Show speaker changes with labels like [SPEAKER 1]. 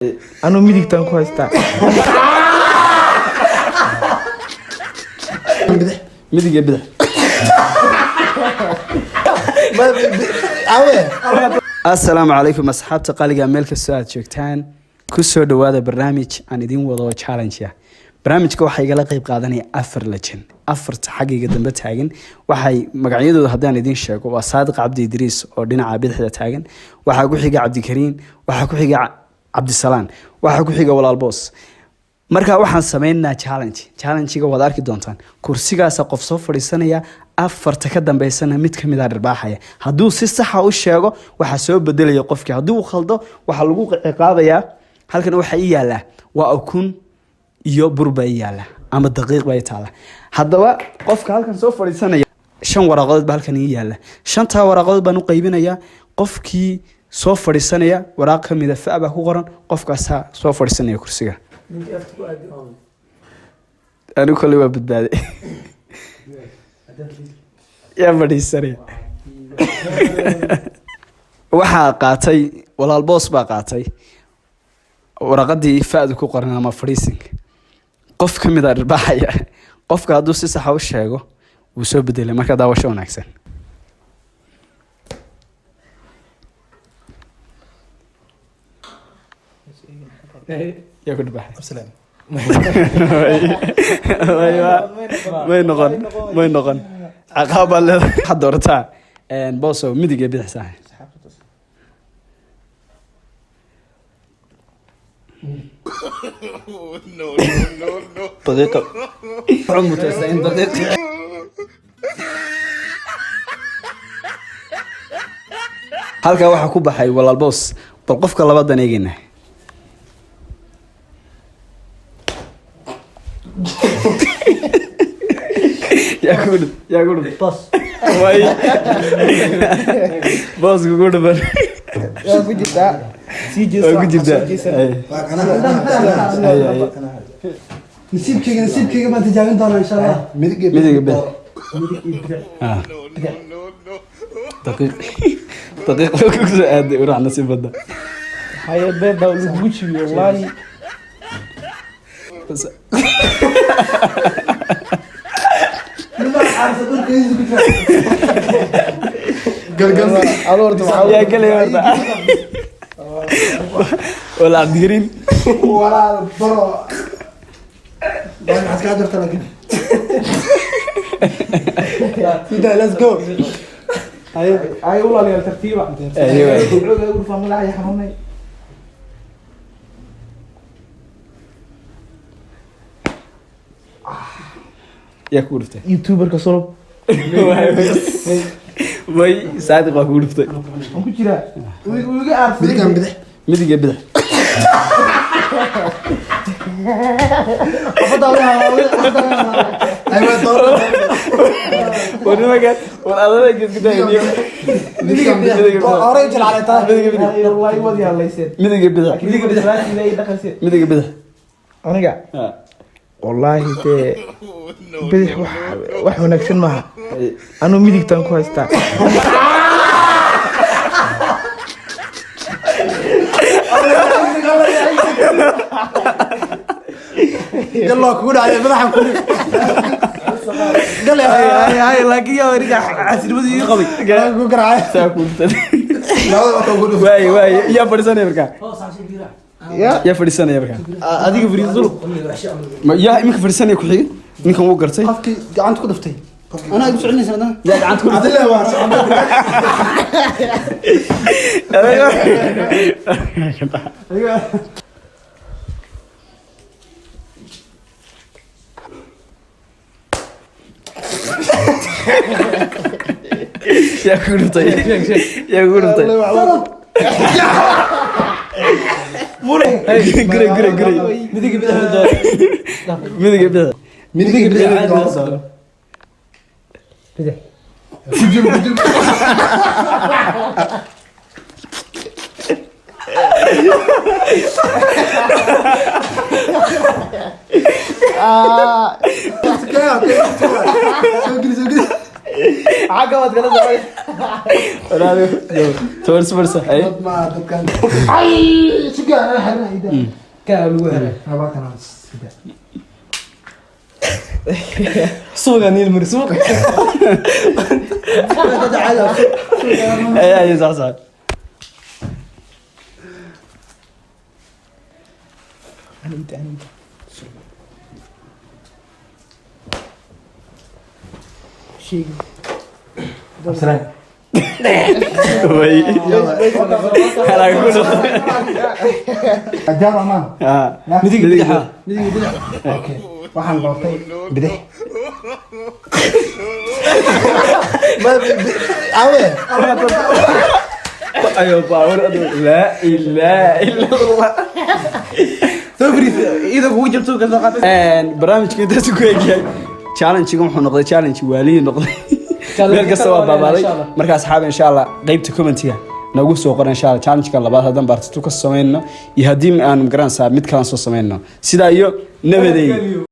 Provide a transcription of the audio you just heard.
[SPEAKER 1] Anuu midigtaan ku haystaa.
[SPEAKER 2] Midig iyo bidix.
[SPEAKER 3] Awe.
[SPEAKER 2] Assalaamu calaykum asxaabta qaaliga, meel kastoo aad joogtaan, kusoo dhawaada barnaamij aan idiin wado oo challenge ah. Barnaamijka waxaa igala qeyb qaadanaya afar legend. Afarta xaggayga dambe taagan waxay magacyadooda haddaan idiin sheego waa Saadiq Cabdi Idriis oo dhinaca bidixda taagan, waxaa ku xiga Cabdikariin, waxaa ku xiga Cabdisalaan, waxaa ku xiga Walaal Boos. Marka waxaan sameynaa challenge. Challenge-ga waad arki doontaan. Kursigaasa qof soo fadhiisanaya, afarta ka dambeysana mid ka mid a dhirbaaxaya. Hadduu si saxa u sheego, waxaa soo bedelaya qofkii. Haddii uu khaldo, waxaa lagu ciqaabayaa. Halkan waxaa ii yaallaa waa ukun iyo bur baa ii yaalla ama daqiiq baa ii taala. Haddaba qofka halkan soo fadhiisanaya, shan waraaqadood baa halkan ii yaalla. Shantaa waraaqadood baan u qaybinayaa. Qofkii soo fadhiisanaya, waraaq ka mida fa baa ku qoran, qofkaasaa soo fadhiisanaya kursiga. Anigu kolley waa badbaaday. Yaa fadhiisanaya? Waxaa qaatay Walaal Boos baa qaatay waraqadii fa'du ku qoran ama fadhiisinka. Qof ka mid a dhirbaaxaya. Qofka hadduu si saxa u sheego, wuu soo bedelay. Marka daawasho wanaagsan. Yaa ku dhirbaaxay? May noqon, may noqon. Caqaab baad leedahay. Waxaad doorataa, booso, midig iyo bidix saaxib. Daqiiqa wuxuu mutaystaa in daqiiq. Halkaa waxaa ku baxay Walaal Boos. Bal qofka labadan eegayna. Yaa kugu dhuf? Yaa kugu dhuf?
[SPEAKER 3] Boos.
[SPEAKER 2] Way boos kugu dhufan.
[SPEAKER 1] Waa ku jirtaa. Sii jeeso.
[SPEAKER 2] Waa ku jirtaa. Ay. Ay, ay.
[SPEAKER 3] Nasiibkayga, nasiibkayga baan tijaabin doonaa insha Allah.
[SPEAKER 2] Midig iyo bidix. Ah. Daqiiq daqiiq ku soo aaday urax nasiib badda.
[SPEAKER 1] Haye, beed baa lagugu jibiyo wallaahi.
[SPEAKER 2] Bas-
[SPEAKER 1] Ado horta waxaa
[SPEAKER 2] yaa gelaya horta? Wala Cabdikariin.
[SPEAKER 3] Walaal bro. Maxaad kaa jirta laakiin? Sida, let's go.
[SPEAKER 1] Ay, walaalayaal, tartiiba.
[SPEAKER 2] Ayo.
[SPEAKER 1] Xoogga ugu dhufaa, madaxa xanuunay.
[SPEAKER 2] Yaa kugu dhuftay?
[SPEAKER 1] Youtuberka Solob.
[SPEAKER 2] Way, Saadiq waa kugu dhuftay.
[SPEAKER 1] Waan ku jiraa. Wuu iga aarsaday.
[SPEAKER 3] Midigan bidix.
[SPEAKER 2] Midig iyo bidix.
[SPEAKER 3] Ay waa door.
[SPEAKER 2] War nimankan, war adada gesgudaa.
[SPEAKER 3] Midigan bidix. Hore jilcalay taa.
[SPEAKER 2] Midig iyo bidix.
[SPEAKER 1] Ay, wallaahi waad yaallayseen.
[SPEAKER 2] Midig iyo bidix.
[SPEAKER 1] Midig bidix ay dhaqayseen.
[SPEAKER 2] Midig iyo bidix.
[SPEAKER 1] Aniga
[SPEAKER 2] Ah.
[SPEAKER 1] wallaahi dee bidix wax wanaagsan maaha. Anuu midigtaan ku haystaa.
[SPEAKER 3] Gallo kugu dhacay madaxa ku. Galle.
[SPEAKER 1] Ay, laakiin yaa aniga casirmadii ii qabay.
[SPEAKER 3] Ku garaacay.
[SPEAKER 2] Saa kugu dhuftay.
[SPEAKER 3] Labada wax ugu dhufay.
[SPEAKER 2] Waay waay, yaa fadhiisanaya markaa?
[SPEAKER 1] Ya.
[SPEAKER 2] Yaa fadhiisanaya markaa?
[SPEAKER 1] Adiga fariisul.
[SPEAKER 2] Yaa iminka fadhiisanaya ku xiga? Ninkan wuu gartay.
[SPEAKER 3] Qofkii gacanta ku dhuftay. Anaa igu soconaysa haddana.
[SPEAKER 2] Yaa gacanta ku dhuftay?
[SPEAKER 3] Adile waa.
[SPEAKER 2] Yaa kugu dhuftay? Yaa kugu dhuftay? Gure gure gure.
[SPEAKER 1] Midig bidix door.
[SPEAKER 2] Midig iyo bidix.
[SPEAKER 3] Midig bidix.
[SPEAKER 1] Bidix.
[SPEAKER 3] Kujul kujul. Soo geli, soo geli.
[SPEAKER 1] Xagga waad kala socday.
[SPEAKER 2] Toban barsa ay.
[SPEAKER 3] Ma dadkan ay suga ana xirnaa.
[SPEAKER 1] Kaa lagu xiray.
[SPEAKER 3] Haba kana suga.
[SPEAKER 1] Suuqa niil mari suuqa.
[SPEAKER 3] Dad caadi ah.
[SPEAKER 2] Ay ay, sax sax.
[SPEAKER 1] Anita, Anita. Sheeg.
[SPEAKER 3] Absalaan.
[SPEAKER 2] Way halaa ku noqday.
[SPEAKER 3] Ajaab amaan.
[SPEAKER 2] Ah.
[SPEAKER 1] Midig bidaxa.
[SPEAKER 3] Midig bidix. Okay. Waxaan doortay bidix. Ma awe.
[SPEAKER 2] Ayo baawar adu, laa ilaaha illa Allah.
[SPEAKER 1] Soo fariis ida kugu jabto ka soo qaatay.
[SPEAKER 2] Barnaamijka intaas ku egyahay. Challenge-ga wuxuu noqday challenge waalihii noqday, meel kasta waa baabaaday. Marka asxaab, insha Allah qeybta commentiga nagu soo qora insha Allah challenge-ka labaad haddaan part 2 ka samayno iyo haddii aan magaranaysaa mid kalaan soo samayno. Sidaa iyo nabadeey.